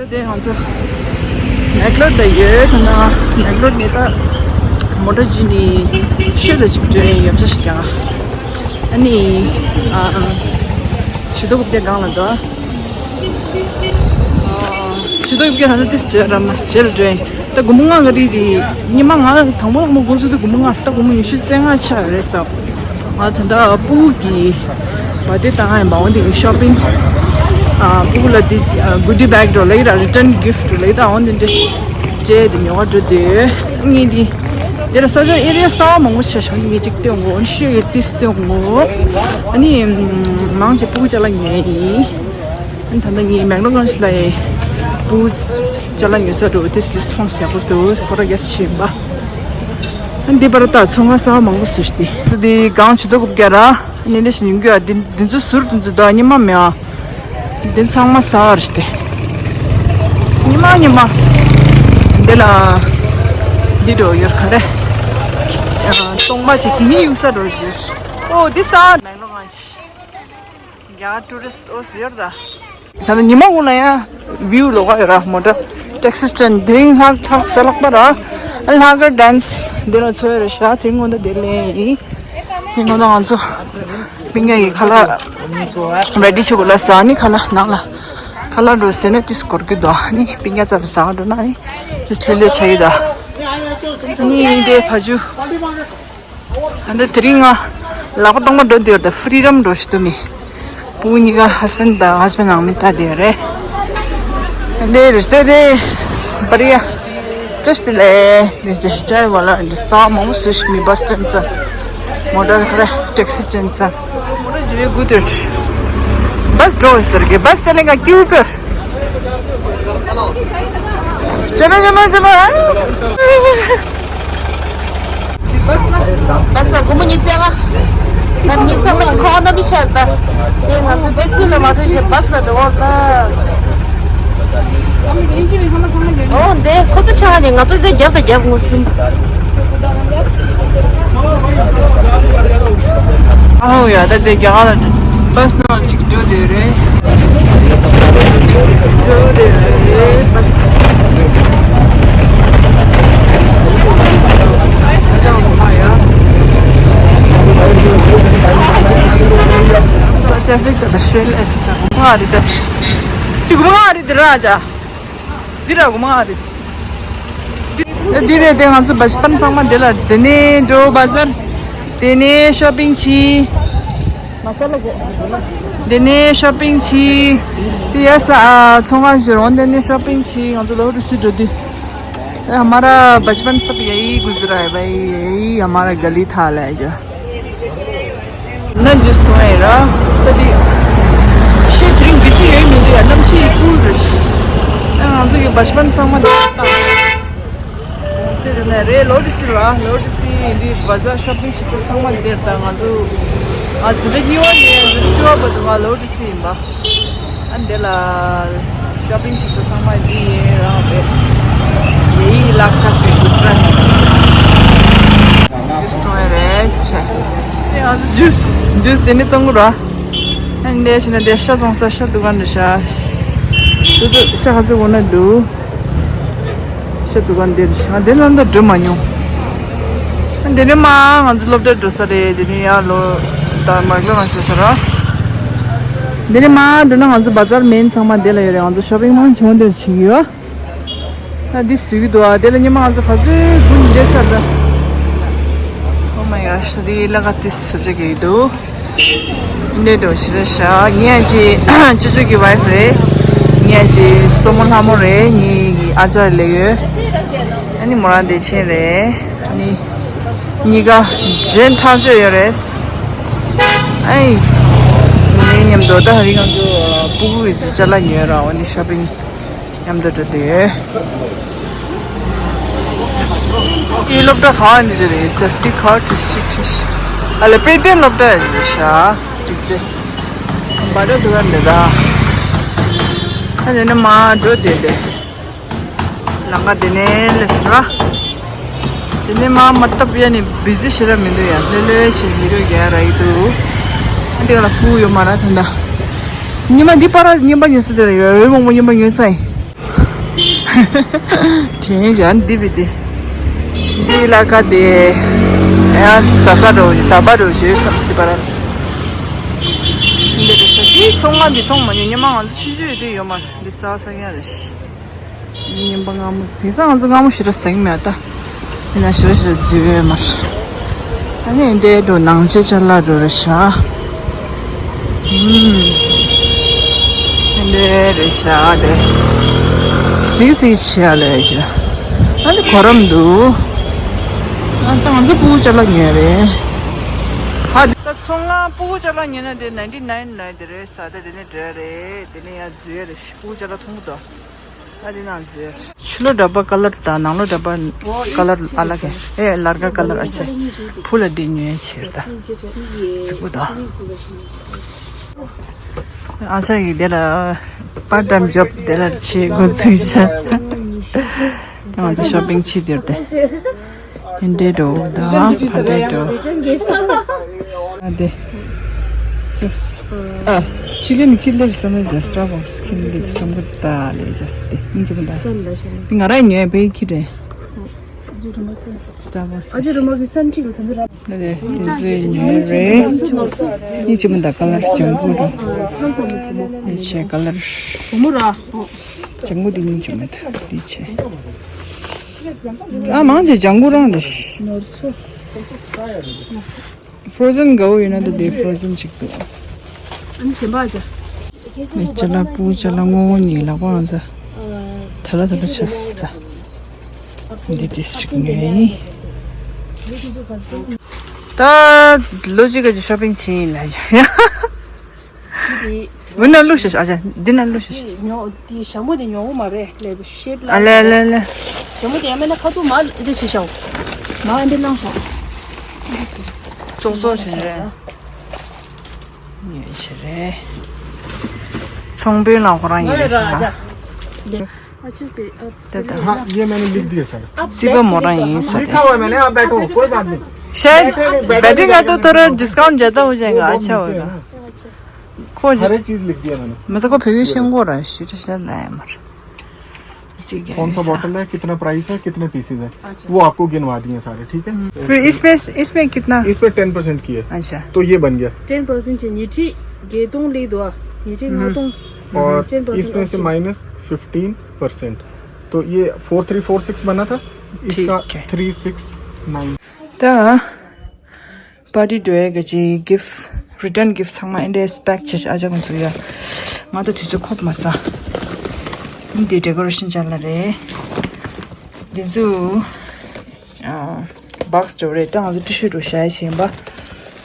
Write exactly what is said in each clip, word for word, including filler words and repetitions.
དེ་ང་ཚོ་མེག་ལོར་ད་ཡོད་ཐ་ན་མེག་ལོར་ནས་ད་མོ་ཊ་བརྒྱུད་ནས་ཤོད་ལ་ཅིག་འགྲོ་ཡ་ཡོད་ཆ་ཞིག་ཀྱང་ཨ་ནི་ཨ་ཞི་ཏོ་ཀུབ་ཀྱ་སྒང་ལ་འགྲོ། ཞི་ཏོ་ཀུབ་ཀྱ་ཧ་ན་ཏིས་ཇེ་ར་མ་ཇེ་ལ་འགྲོ་ཡིན། ད་དགོང་མོ་ང་ག་རེ་དེ་ཉི་མ་ང་དང་པོ་དང་པོ་དགོང་ཚོ་དེ་དགོང་མོ་ང་ད་དགོང་མོ་ཉི་ཤུ་རྩ་ལྔ་ཆགས་རེད་ཟེར། ང་ད་ལྟ་སྤུ་གུ་གི་བ་དེ་བཏང་ཡིན་པ་འོན་ཏེ་གི་ཤོ་པིང་ཨ་སྤུ་གུ་ལ་དེ་གུ་ཌི་བེག་འགྲོ་ལེགས་ར་རི་ཊན་གིཕ་འགྲོ་ལེགས་ད་འོན་ཏེ་འདྲེ་སྤྲད་དེ་ཉོ་ག་འགྲོ་དེ་ངས་དེ་དེ་ལ་ས་ཆ་ཨེ་རི་ཡ་གསར་བ་མང་པོ་ཆགས་བྱུང་ངས་ཅིག་སྟོན་དགོས་ཨོན་ཤོས་ཡོད་དུས་སྟོན་དགོས། ཨ་ནི་མང་ཆེ་སྤུ་གུ་ཅ་ལག་ཉོས་ཡིན། ཨ་ནི་ད་ལྟ་ངས་མེག་ལོ་གང་ཞིག་ལ་ཡིན་སྤུ་གུ་ཅ་ལག་ཉོ་ས་འགྲོ་དུས་དུས་མཐོང་ཟེར་གོ་འདུག་སྐོར་ར་རྒྱ་ཆེ་ཡིན་པ། འདི་པར་ལྟ་ཚོང་ཁང་གསར་བ་མང་པོ་བཟོས་ཏེ། འདི་གང་ཇུས་གཏོགས་རྐྱང་ར། ནི་འདི་ཞིག་ཡོང་གི་ཡ་འདི་འདི་ཚོ་ཟུར་འདི་ཚོ་ད་ཉི་མ་མེད་ཨ། འདི་ཚང་མ་གསར་བ་རེད་དེ། ཉི་མ་ཉི་མ། འདི་ལ་འདི་འགྲོ་ཡོད་ག་རེ། སྟོང་པ་ཞིག་གི་ནི་ཡོང་ས་འགྲོ་རྒྱུ། ཨོ་འདི་གསར་མེད་ལོ་གང་ཞིག་རྒྱ་གར་ཊུ་རི་སི་ཊི་ཨོ་ཟེར་ད། ད་ནི་ཉི་མ་གུང་ལ་ཡང་བིའུ་ལོག་ག་ཡོད་ར་མོ་ཊ་ཊེག་སི་སི་ཊེན་དེ་རིང་ལྷག་ལྷག་ས་ལྷག་པ་ར་ལྷག་གར་ཌན་སི་འདི་ལ་ཚོ་ཡོད་ར་ཤ་དེ་སྔོན་ད་དེ་ལེན་ཡིན། དེ་སྔོན་ད་ང་ཚོ་སྤུན་ཀྱག་གི་ཁ་ལག་རེ་ཌི་བྱེད་དགོས་ལ་ཟ་ནི་ཁ་ལག་ནང་ལ་ཁ་ལག་འགྲོ་ཟེར་ནས་ཏིས་སྐོར་གི་འདུག་ནི་སྤུན་ཀྱག་རྩ་ལ་ཟ་འགྲོ་ན་ནི་ཏིས་ལྷོད་ལྷོད་བྱ་ཡི་ད། ནི་དེ་ཕ་ཇུ། ཨ་འདི་དེ་རིང་ང་ལག་པ་སྟོང་པ་འགྲོ་འདོད་ད་ཧྥི་རི་ཌམ་འགྲོ་ཞིག་འདུག་ནི། སྤུ་གུ་གཉིས་ཀ་ཧས་བྷེན་ཌི་དང་ཧས་བྷེན་ཌི་ནང་མི་ལྟ་དེ་རེད། ཨ་འདི་རེ་ལྟོས་དེ་བ་རི་ཡ། ཅོ་ཤི་ལེ། རེ་ལྟོས་ཅའི་བ་ལ་འདི་ས་མང་པོ་སུ་ཞིག་མི་བ་སི་ཅན་ཙ། མོ་ཊ་ཁ་ར་ཊེག་སི་ཅན་ཙ། མོ་ཊ་ཇི་བའི་དགུ་དེར། བ་སི་འགྲོ་ཟེར་གི་བ་སི་ཅ་ལེ་ང་ཀིའུ་པར། ཇེ་མ་ཇེ་མ་ཇེ་མ། བ་སི་ལ་སྒོར་མོ་ཉི་ཤུ་རྩ་ལྔ། ང་མི་ཚང་མ་ཡིན་ཁོང་རྣམ་པའི་ཆར་ད། དེ་ང་ཚོ་ཊེག་སི་ལ་མ་ཐུག་བཞིན་བ་སི་ལ་འགྲོ་བར་ད། འོ་འདི་ཁོ་ཚོ་ཆང་ནས་ང་ཚོ་ཚེ་རྒྱབ་དང་རྒྱབ་ངོ་སྲིན། ཨའོ་ཡ་ད་དེ་རྒྱ་གར་ལ་བ་སི་ནང་ཅིག་འགྲོ་དེ་རེད། འགྲོ་དེ་རེད་བ་སི། ཅ་ཕིག་ད་ད་ཤོད་ལས་ད་གོ་མ་རེད་ད། དེ་གོ་མ་རེད་དེ་ར་ཅ། འདི་ར་གོ་མ་རེད། འདི་རེད་དེ་ང་ཚོ་བ་ཤི་པན་ཚང་མ་འདི་ལ་དེ་ནས་འགྲོ་བ་ཟེར། དེ་ནས་ཤོ་པིང་བྱས། དེ་ནས་ཤོ་པིང་བྱས། དེ་ཡ་ས་ཚོང་ཁང་ཞིག་རོང་དེ་ནས་ཤོ་པིང་བྱས་ང་ཚོ་ལོ་རི་སི་འགྲོ་དུས། हमारा बचपन सब यही गुजरा है भाई, यही हमारा गली था ले जो। ན་ཇུས་འཐུང་ཡ་ར། ད་དེ་ཤེས་དེ་རིང་བི་ཏི་ཡོད་མི་འདུག་ཡ་གནམ་གཤིས་ཀུལ་རེད། ད་ང་ཚོ་གི་བ་ཤི་པན་ཚང་མ་འདི་ལྟ། ཟེར་ན་རེད་ལོ་རི་སི་ར་ལོ་རི་སི་འདི་བ་ཟ་ཤོ་པིང་བྱེད་ས་ཚང་མ་འདིར་ད་ང་ཚོ་ང་འཛིན་གྲྭ་གཉིས་པ་ནས་འཛིན་གྲྭ་བཅུ་པ་བར་དུ་ང་ལོ་རི་སི་ཡིན་པ། ཨ་འདི་ལ་ཤོ་པིང་བྱེད་ས་ཚང་མ་འདི་ཡིན་རང་རེད། ཡེ་ཡི་ལག་ཁ་སེ་གུ་ཏྲ་ནས། ཇུས་འཐུང་ཡ་རེད་ཆེ། ཨ་ཇུས་ཇུས་དེ་ནི་གཏོང་གི་ར། ཨ་འདི་ཕྱིན་ན་འདི་ཤ་བཙོང་ས་ཤ་འདུ་ཁང་འདི་ཤ། དུ་དུ་ཤ་ཧ་ཙི་འོ་ན་འདུག་ཤ་འདུ་ཁང་འདི་འདི་ཤ་འདི་ནང་ད་འགྲོ་མ་མྱོང་། ཨ་འདི་ནི་མ་ང་ཚོ་སློབ་གྲྭར་འགྲོ་ས་རེད། འདི་ནི་ཡར་ལོ་ད་མར་ལོ་ང་ཚོ་ས་ར། འདི་ནི་མ་འགྲོ་ན་ང་ཚོ་བ་ཛར་མེན་ཚང་མ་འདི་ལ་ཡོད་རེད། ང་ཚོ་ཤོ་པིང་མང་ཆེ་བ་འདིར་ཕྱིན་ཡོད། ད་འདི་སུས་ཀྱི་འདུག་ཨ། དེ་ལ་ཉི་མ་ང་ཚོ་ག་ཚོད་དགུ་ཉི་ཤུ་ཆགས་འདུག Oh my gosh, འདི་ལ་ག་དེ་སུབ་ཅིག་གི་འདུག་འདི་འདྲ་ཞིག་རེད་ཤག་ངའི་ཨ་ཅེ་ཅོ་ཅོ་གི་ཝའིཕ་རེད། ངའི་ཨ་ཅེ་སྲུ་མོ་ལྷ་མོ་རེད། ངའི་ཨ་ཅག་ལས་ཡོད། ཨ་ནི་མོ་རང་བདེ་ཆེན་རེད། ཨ་ནི་གཉིས་ཀ་འཇོན་ཐག་ཆོད་ཡོད་རེད། ཨའི་ངའི་མཉམ་དུ་ད་རིང་ང་ཚོ་སྤུ་གུ་གི་ཅ་ལག་ཉོས་ར། འོ་ནི་ཤོ་པིང་མཉམ་དུ་འགྲོ་དུས། ཨི་སློབ་གྲྭ་ག་བ་འདི་ཅི་རེད། སེབ་ཊི་ཁ་ཁྲི་ཤི་ཁྲི་ཤི། ཨ་ལེ་དཔེ་སྟོན་སློབ་གྲྭ་ཡང་རེད་ཤག་ཅིག་ཅེ། བ་ད་དུ་བ་འདི་ད། ཨ་ནི་ནི་མ་འགྲོ་དུས་འདི། ལམ་ཁ་དེ་ནས་སླེབས་སོང་ར། དེ་ནས་མ་མ་སྟབས་ཡ་ནི་བི་ཟི་ཞེ་དྲག་མི་འདུག་ཡ། ལྷོད་ལྷོད་བྱས་བི་ཌིའོ་རྒྱག་ར་ཡི་འདུག་ཨ་འདི་ག་ལ་སྤུ་གུ་ཡོད་མ་ར་ད་ལྟ། ཉི་མ་འདི་པར་རྙིང་པ་ཉོས་ས་དེ་ར་ཡོད། འོད་མང་པོ་རྙིང་པ་ཉོས་ས་ཡིན། དྲན་ཡང་འདི་བི་འདི། འདི་ལ་ཀ་དེ། ཡང་ཟ་ས་འགྲོ་ཡི་ད་པ་འགྲོ་ཞེས་བསམ་སྟེ་པ་ར། འདི་རེད་ཤག་འདི་ཚོང་ཁང་འདི་མཐོང་མ་མྱོང་། ཉི་མ་ང་ཚོ་ཆུང་ཆུང་ཡོད་དུས་ཡོད་མ་རེད། འདི་ཟ་ས་ཡང་རེད་ཤག་ཉིན་པ་སྔ་མོ། དེང་སང་ང་ཚོ་སྔ་མོ་ཞེ་དྲག་ཟ་གི་མེད་ད། ཡིན་ན་ཞེ་དྲག་ཞེ་དྲག་འཛུལ་ཡོད་མ་རེད། ཨ་ནི་འདི་འགྲོ་ནང་ཆེ་ཆ་ལ་འགྲོ་རེད་ཤག་ཨུམ། འདི་རེད་ཤག་དེ། སིག་སིག་ཆེ་ཡ་ལས་ཤག་ཨ་ནི་གོ་རམ་འདུག་ཨ་ད་ང་ཚོ་སྤུ་གུ་ཅ་ལག་ཉོས་རེད། ཧ་དེ་ད་ཚོང་ཁང་སྤུ་གུ་ཅ་ལག་ཉོས་ན་དེ་ནའིན་ཊི་ནའིན་ནའིན་དེ་རེད་ཟ། ད་དེ་ནས་འགྲོ་ཡ་རེད། དེ་ནས་ཡར་འཛུལ་ཡ་རེད། སྤུ་གུ་ཅ་ལག་མཐོང་གི་འདུག་ཨ་དེ་ནང་འཛུལ་ཡ་རེད། ཕྱི་ལོགས་འདྲ་པོ་ཀ་ལར་དང་ནང་ལོགས་འདྲ་པོ་ཀ་ལར་ཨ་ལ་ག་ཨེ་ལར་ག་ཀ་ལར་ཨ་ཆེ། ཕུ་ལ་འདི་ཉོས་ཕྱིར་ད། རྫིག་པོ་ད། ཨ་ཅག་གིས་དེ་ལ་པར་ཊ་ཡིམ་ཇོབ་དེ་ལ་བྱེད་འགོ་ཚུགས་ཤག་ང་ཚོ་ཤོ་པིང་བྱེད་དེར་ཏེ། ཧན་ཌེ་འགྲོ་ད་ཕ་ཌེ་འགྲོ། ཨ་དེ། ཨ་ཕྱི་ལོགས་ནས་ཁྱི་ལེར་བསམ་མེད་ད། སི་ཊར་བྷག་སི་ཁྱི་ལེར་བསམ་གི་ད་ལས་ཡ་དེ་ཨིན་ཅི་མི་ད། ང་རང་ཉོས་པའི་ཁྱི་རེད། སི་ཊར་བྷག་སི། ཨ་ཅེ་རུ་མ་གི་སན་ཅིག་ལ་ཐམ་ར། ཨ་དེ་དེ་ཚོའི་ཉོས་རེད། ཨིན་ཅི་མི་ད་ཀ་ལར་ལྗང་གུ་ར། ཨིན་ཅི་ཀ་ལར། བུ་མོ་ར། ལྗང་གུ་དེ་ཉིད་ཅུང་མི་ཐུབ་དེ་ཆེ། ཨ་མང་ཆེ་ལྗང་གུ་རང་རེད། ནོར་སོ། ཕོ་རོ་ཟན་དགའ་བོ་ཡོད་ན་ད་དེ་ཕོ་རོ་ཟན་ཅིག་འདུག་ཨ་ནི་གཞན་པ་ཅ། མི་ཅ་ལག་སྤུ་ཅ་ལག་སྔོན་ཉིད་ལག་པ་ང་ཚོ་ད་ལ་ད་ལ་ཆ་ས་ད། འདི་དེ་ཅིག་ངས་ཡིན། ད་ལོ་གཅིག་ག་ཅིག་ཤོ་པིང་བྱེད་ཡིན་ལ་ཡ། འདི་འདི་ན་བླུགས་ཤོག་ཨ་ཅག་འདི་ན་བླུགས་ཤོག་འདི་ཉོ་འདི་ཞྭ་མོ་འདི་ཉོ་གི་མ་རེད་ལེ། ཤེབ་ལ་ཨ་ལེ་ལེ་ལེ། ཞྭ་མོ་འདི་ཡང་མེད་ན་ཁ་ཐུག་མ་འདི་བྱེད་ཤོག་མ་འདི་བླངས་ཤོག་ཙོག་ཙོག་བྱེད་རེད། ཉོས་བྱེད་རེད། ཚོང་དཔོན་ལ་ཁོ་རང་ཡིན་རེད་ཤག་ཨ་ཅག་ཨ། དེ་ད། हाँ, ये मैंने लिख दिया सर। आप རྩིས་པ་མོ་རང་ཡིན་ས་རེད། लिखा हुआ है मैंने, आप बैठो, कोई बात नहीं। शायद बैठे, बैठे, बैठेगा तो थोड़ा डिस्काउंट ज़्यादा हो जाएगा। वो अच्छा नीचे है होगा। ना। ཁོ་हर एक चीज़ लिख दिया मैंने। མི་ཚོ་ཁོ་བོད་ཡིག་ཤེས་ཀྱི་རེད། ཞུ་ཅི་ཤེས་ལ་ཡ་མ་རེད། རྩིས་རྒྱག་कौन ས་ཡིན་ས། बॉटल है, कितना प्राइस है, कितने पीसेज है, वो आपको गिनवा दिए सारे, ठीक है? फिर इसमें, इसमें कितना? इसमें टेन परसेंट की है। अच्छा। तो ये बन गया। टेन परसेंट चाहिँ ཉིས་ཁྲི་བརྒྱད་སྟོང་སླེབས་འདུག་ཉིས་ཁྲི་ལྔ་སྟོང། और टेन परसेंट इसमें से माइनस फिफ्टीन परसेंट। तो ये फ़ोर थ्री फ़ोर सिक्स बना था, इसका ठीक है। Three six nine. ད་པར་ཊི་འགྲོ་ཡས་ཀྱི་གི་གིཕ་རི་ཊརན་གིཕ་ཚང་མ་ཨེ་འདྲས་པེག་བྱས་ཨ་ཅག་ཁོང་ཚོ་ཡ། ང་ད་དུས་ཚོད་ཁོབ་མ་ས། འདི་ཌེ་ཀོ་རེ་ཤན་ཅ་ལག་རེད། འདི་ཚོ་ཨ་བྷག་སི་འགྲོ་རེད། ད་ང་ཚོ་ཊི་ཤུ་འགྲོ་བཞག་ཡས་བཞིན་པ།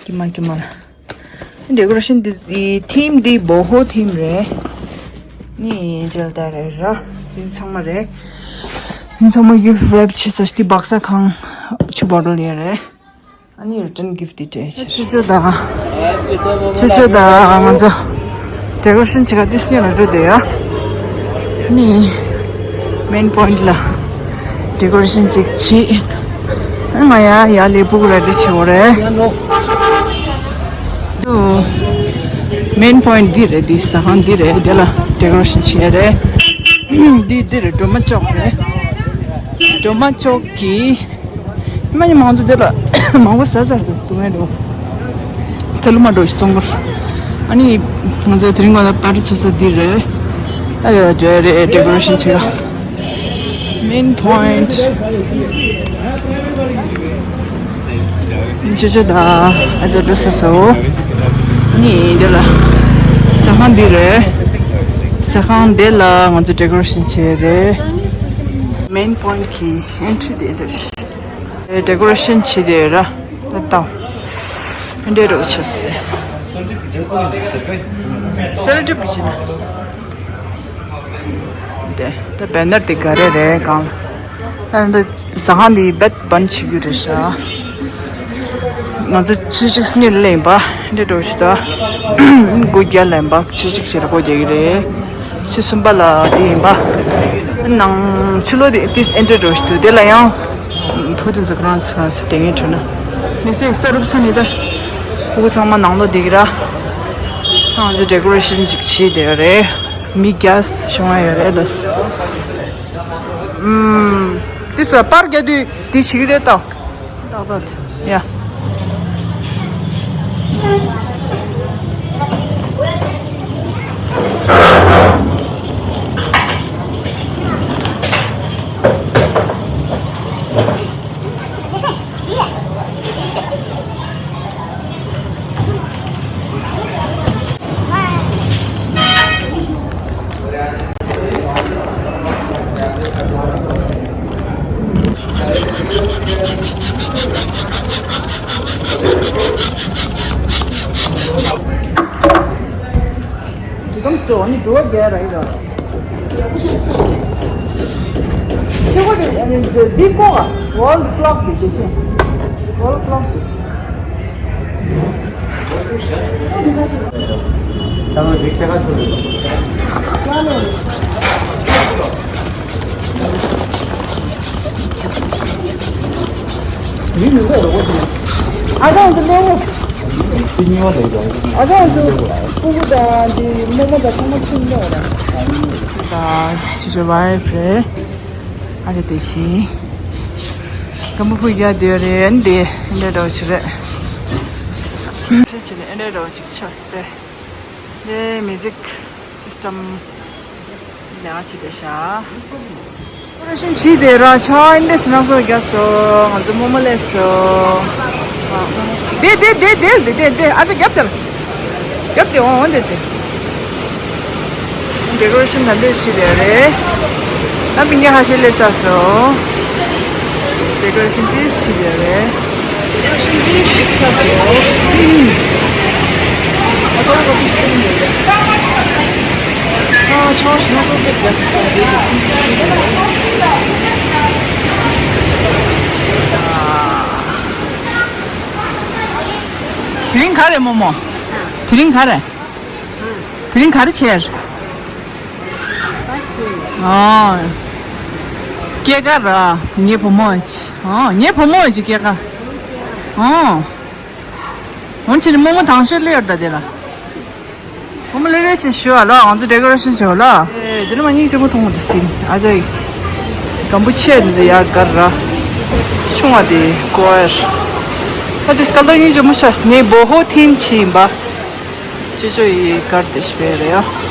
ཀྱི་མ་ཀྱི་མ་ལ། ཌེ་ཀོ་རེ་ཤན་འདི་ཡི་ཐིམ་འདི་བོ་ཧོ་ཐིམ་རེད། ནི་ཇེལ་ཏ་རེད་ར། འདི་ཚང་མ་རེད། འདི་ཚང་མ་གིཕ་རེབ་བྱས་ས་ཞིག་འདི་བག་ས་ཁང་ཆུ་བོ་ཊལ་ཡ་རེད། ཨ་ནི་རི་ཊརན་གིཕ་འདི་སྤྲད་ཕྱིར། ཆུ་ཚོད་དང་། ཆུ་ཚོད་དང་ང་ཚོ་ཌེ་ཀོ་རེ་ཤན་བྱེད་ག་ཏིས་ཉིན་ལ་འགྲོ་བསྡད་ཡ། ནི་མེན་པོའིན་ཊི་ལ་ཌེ་ཀོ་རེ་ཤན་ཅིག་བྱེད། ང་ཡ་ཡ་ལས་སྤུ་གུ་ར་འདྲ་བྱེད་འོ་རེད། མེན་པོའིན་ཊི་འདི་རེད། འདི་ཟ་ཁང་འདི་རེད། དེ་ལ་ཌེ་ཀོ་རེ་ཤན་བྱེད་རེད། འདི་འདི་རེད། སྒྲོལ་མ་ཅོག་རེད། སྒྲོལ་མ་ཅོག་གི་མ་ཉི་མ་ང་ཚོ་འདི་ལ་མང་པོ་ཟ་ཟ་འདུག་ངས་འགྲོ། ཚ་ལུ་མ་འགྲོ་ཞིག་སོང་བར། ཨ་ནི་ང་ཚོ་དེ་རིང་ང་ཚོ་པར་ཊི་ཚོ་ཚོ་འདི་རེད། ཨ་ཡོ་འདྲ་རེད། ཌེ་ཀོ་རེ་ཤན་བྱེད་ག་མེན་པོའིན་ཊི། ཅོ་ཅོ་ད་ཨ་ཅག་འགྲོ་ས་སོ། ནི་འདི་ལ་ཟ་ཁང་འདི་རེད། ཟ་ཁང་འདི་ལ་ང་ཚོ་ཌེ་ཀོ་རེ་ཤན་བྱས་རེད། མེན་པོའིན་ཊི་གི་ཨེན་ཊི་རི་འདི་འདི་རེད། ཌེ་ཀོ་རེ་ཤན་བྱས་ཏེ་ར་ལ་བཏང་། འདི་རུ་ཆ་སེ། སེ་ལོ་ཊེབ་གི་བྱས་ན། དེ་ད་བེ་ནར་དེ་ག་རེ་རེད་གང་། ཨ་འདི་ཟ་ཁང་འདི་བེད་བན་བྱེད་རྒྱུ་རེད་ཤག་ང་ཚོ་ཆུ་ཚོད་གཉིས་ལ་ཡིན་པ་འདི་འགྲོ་ཞིག་ད། སྒོ་བརྒྱད་ལ་ཡིན་པ་ཆུ་ཚོད་གཅིག་བྱས་ལ་སྒོ་རྒྱག་གི་རེད། ཆུ་ཚོད་གསུམ་པ་ལ་དེ་ཡིན་པ། ནང་ཆུ་ལོག་དེ་ཏིས་ཨེན་ཊི་རི་འགྲོ་ཞིག་འདུག་དེ་ལ་ཡང་ཐུག་དུས་ཚོད་ཁོ་རང་ཚོ་གང་སེ་དེ་ངས་འཕྲོད་ན། མི་སེ་ས་རུབ་ཚ་ནི་ད། ཕྲུ་གུ་ཚང་མ་ནང་ལོག་བསྡད་ཀྱི་ར། ང་ཚོ་ཌེ་ཀོ་རེ་ཤན་ཅིག་བྱས་བསྡད་ཡོད་རེད། མི་བརྒྱ་བྱུང་ཡ་ཡོད་རེད་ལགས། ཨུམ། དེ་སོ་པར་རྒྱག་དུས་དེ་བྱེད་ཀྱི་རེད་ད། ཏག་ཏག་ཡ། འདི་གམ་སོ་ནི་འགྲོ་བ་རྒྱལ་ར་ཡི་ར། ཁྱེད་ཀོ་དེ་འདི་ཀོ་ཨ་wall clock དེ་དེ་ཆེ། Wall clock དེ། ཨ་ཅག་འདི་ལོ། ཨ་ཅག་འདི་ཕྲུ་གུ་དང་འདི་རྨོ་མོ་དང་ཚང་མ་ཁྱིམ་ནས་རེད། ད་ཅི་རེད་བ་རེད། ཨ་ཅག་དེ་བཞིན། སྐམ་པོ་ཕུ་རྒྱག་འདོད་རེད་འདི་འདྲ་འདྲ་བོ་ཞིག་རེད། ཕྱི་ཕྱི་ནས་འདི་འདྲ་འདྲ་བོ་ཅིག་ཆགས་སོང་སྟེ། འདི་music system ལས་ཀ་བྱེད་བསྡད་ཤག་ཌེ་ཀོ་རེ་ཤན་བྱས་ཏེ་ར་ཆ་ཨིན་དེ་སྣ་ཚོགས་བརྒྱབ་སོང་། ང་ཚོ་རྨོ་མོ་སླེབས་སོང་། དེ་དེ་དེ་དེ་དེ་དེ་དེ་ཨ་ཅག་རྒྱབ་དེར། རྒྱབ་དེ་འོང་འོང་དེ་དེ། ཌེ་ཀོ་རེ་ཤན་ད་འདོད་བྱས་ཏེ་རེད། ད་མི་ངན་ཁ་ཤས་སླེབས་ཚར་སོང་། ཌེ་ཀོ་རེ་ཤན་པིས་བྱས་ཏེ་རེད། ཌེ་ཀོ་རེ་ཤན་པིས་བྱས་ཚར་སོང་། ཨ་ད་ལོ་ཀ་ཤི་ཏི་རེད། ཨ་ཆོག་ཤི་ན་ཏོ་པེ་ཇ་སི་ཏ་རེད། དེ་རིང་ག་རེ་རྨོ་མོ། དེ་རིང་ག་རེ། དེ་རིང་ག་རེ་བྱས། ཨོ། སྐྱེས་སྐར་ར། ངའི་བུ་མོ་ཨོ། ངའི་བུ་མོ་ཨོ་སྐྱེས་སྐར། ཨོ། འོན་ཆེན་རྨོ་མོ་དང་ཤོས་ལེ་ཡོད་ད་དེ་ལ། རྨོ་མོ་ལེ་རེ་ཞིག་ཞུ་བ་ལ་ང་ཚོ་ཌེ་ཀོ་རེ་ཤན་བྱེད་བ་ལ། ཨེ་དེ་ནི་མ་སྙིང་རྗེ་མོ་མཐོང་བ་དེ་སིན་ཨ་ཅག་གམ་བུ་ཆེ་འདི་ཡ་གར་ར། ཆུང་བ་དེ་ཀོ་ཨེར། ད་དེ་སྐལ་ལྡོག་སྙིང་རྗེ་མོ་ཤ་ནི་བོ་ཧོ་ཐིན་ཆི་ཡིན་པ། ཅེ་ཅོ་ཡི་གར་དེ་ཤི་བེ་རེ་ཡ།